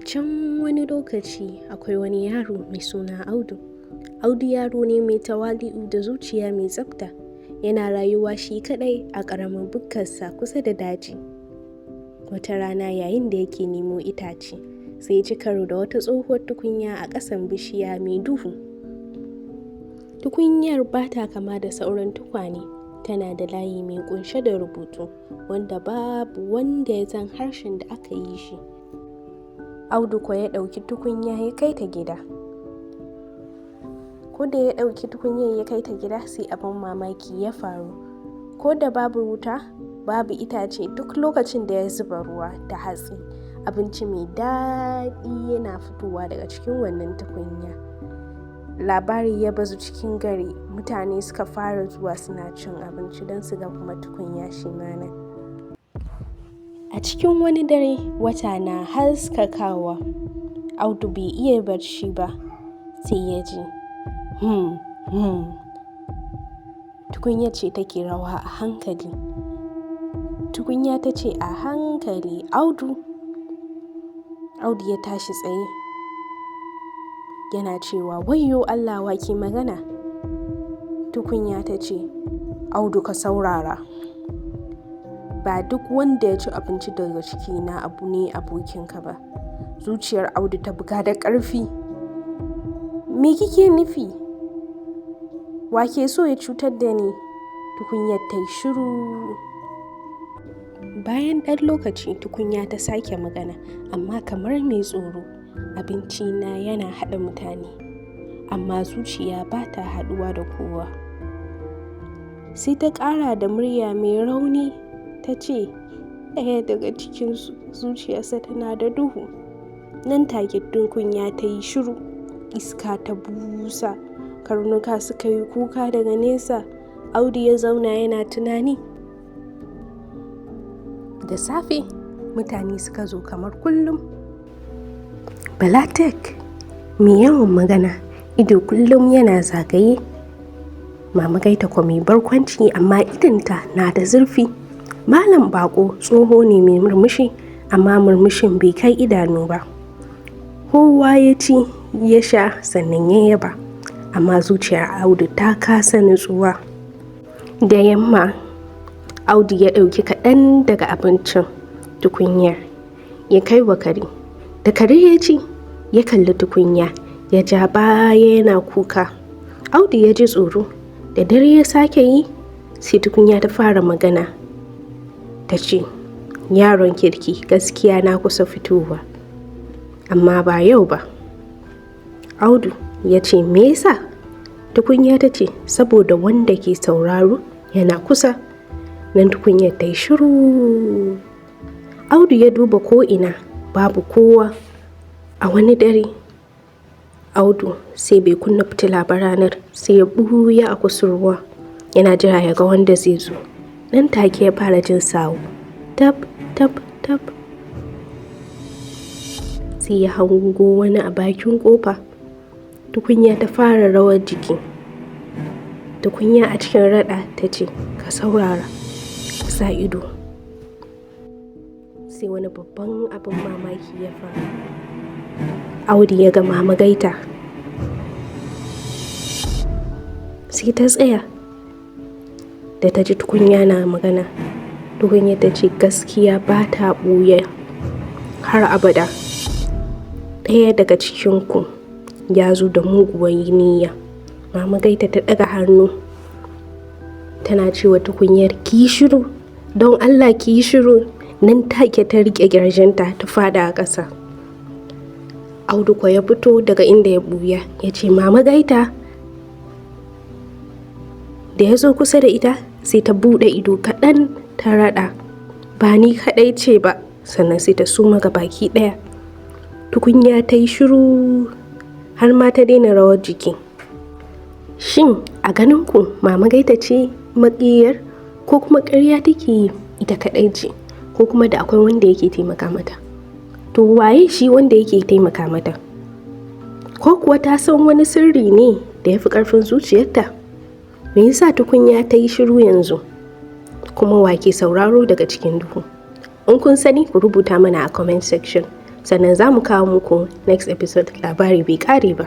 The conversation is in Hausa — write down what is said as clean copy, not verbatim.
Can wani lokaci akwai wani yaro mai suna Audu. Audu yaro ne mai tawali'u da zuciya mai tsafta. Yana rayuwa shi kaɗai a ƙaramin bukkarsa kusa da daji. Wata rana, yayin da yake nemo itace, sai ya ci karo da wata tsohuwar tukunya a ƙasan bishiya mai duhu. Tukunyar ba ta kama da sauran tukwane, tana da layi mai ƙunshe da rubutu wanda babu wanda ya san harshen da aka yi shi. Audu kuwa ya ɗauki tukunya ya kai ta gida. Ko da ya ɗauki tukunyar ya kai ta gida, sai abin mamaki ya faru. Ko da babu wuta, babu itace, duk lokacin da ya zuba ruwa da hatsi, abinci mai daɗi yana fitowa daga cikin wannan tukunya. Labari ya bazu cikin gari, mutane suka fara zuwa suna cin abinci don su ga kuma tukunya shi ma nan. A cikin wani dare, wata na haskakawa. Audu bai iya barci ba, sai ya ji hmm hmm. Tukunya ce take rawa a hankali. Tukunya ta ce a hankali, "Audu." Audu ya tashi tsaye. Yana cewa, "Wayyo Allah, wa ke magana?" Tukunya ta ce, "Audu, ka saurara. Ba duk wanda ya ci abinci daga cikina abu ne abokinka ba." Zuciyar Audu ta buga da ƙarfi. "Me kike nufi? Wa ke so ya cutar da ni?" Tukunyar ta yi shiru. Bayan ɗan lokaci, tukunya ta sake magana, amma kamar mai tsoro. "Abinci na yana haɗa mutane, amma zuciya ba ta haɗuwa da kowa." Sai ta ƙara da murya mai rauni ta ce, "Ɗaya daga cikin zuciyarsa tana da duhu." Nan take tukunya ta yi shiru. Iska ta busa, karnuka suka yi kuka daga nesa. Audu ya zauna yana tunani. Da safe mutane suka zo kamar kullum. Balatek mai yawan magana, ido kullum yana zagaye. Mama Gaita kwa mai barkwanci, amma idonta na da zurfi. Malam Bako tsoho ne mai murmushi, amma murmushin bai kai idanu ba. Kowa ya ci ya sha, sannan ya yaba, amma zuciyar Audu ta kasa nutsuwa. Da yamma Audu ya ɗauki kaɗan daga abincin tukunyar ya kai wa kare. Da kare ya ci, ya kalli tukunya, ya ja baya yana kuka. Audu ya ji tsoro. Da dare ya sake yi, sai tukunya ta fara magana. Ta ce, "Yaron kirki, gaskiya na kusa fitowa, amma ba yau ba." Audu ya ce, "Me yasa?" Tukunya ta ce, "Saboda wanda ke sauraro yana kusa." Nan tukunyar ta yi shiru. Audu ya duba ko'ina, babu kowa. A wani dare, Audu sai bai kunna fitila ba ranar, sai ya ɓuya a kusurwa yana jira ya ga wanda zai zo. Nan take ya fara jin sawu, tap tap tap. Sai ya hango wani a bakin kofa. Tukunya ta fara rawar jiki. Tukunya a cikin raɗa ta ce, "Ka saurara, ka sa ido." Sai wani babban abin mamaki ya faru. Audu ya ga Mama Gaita. Sai ta tsaya da ta ji tukunya na magana. Tukunya ta ce, "Gaskiya ba ta ɓuya har abada. Ɗaya daga cikinku ya zo da muguwar niyya." Mama Gaita ta ɗaga hannu tana cewa tukunyar, "Ki shiru, don Allah ki yi shiru." Nan take ta riƙe ƙirjinta ta fada a ƙasa. Audu kwa ya fito daga inda ya ɓuya, ya ce, "Mama Gaita." Da ya zo kusa da ita, sai ta buɗe ido kaɗan ta raɗa, "Ba ni kaɗai ce ba." Sannan sai ta suma ga baki ɗaya. Tukunya ta yi shiru har ma ta daina rawar jiki. Shin a ganin ku, Mama Gaita ce maƙiyar, ko kuma ƙarya take yi ita kaɗai ce, ko kuma da akwai wanda yake taimaka mata? To, waye shi wanda yake taimaka mata? Ko kuwa ta san wani sirri ne da ya fi ƙarfin zuciyarta? Me yasa tukunya ta yi shiru yanzu? Kuma wa ke sauraro daga cikin duhu? In kun sani, ku rubuta mana a comment section. Sannan za mu kawo muku next episode. Labari bai kare ba.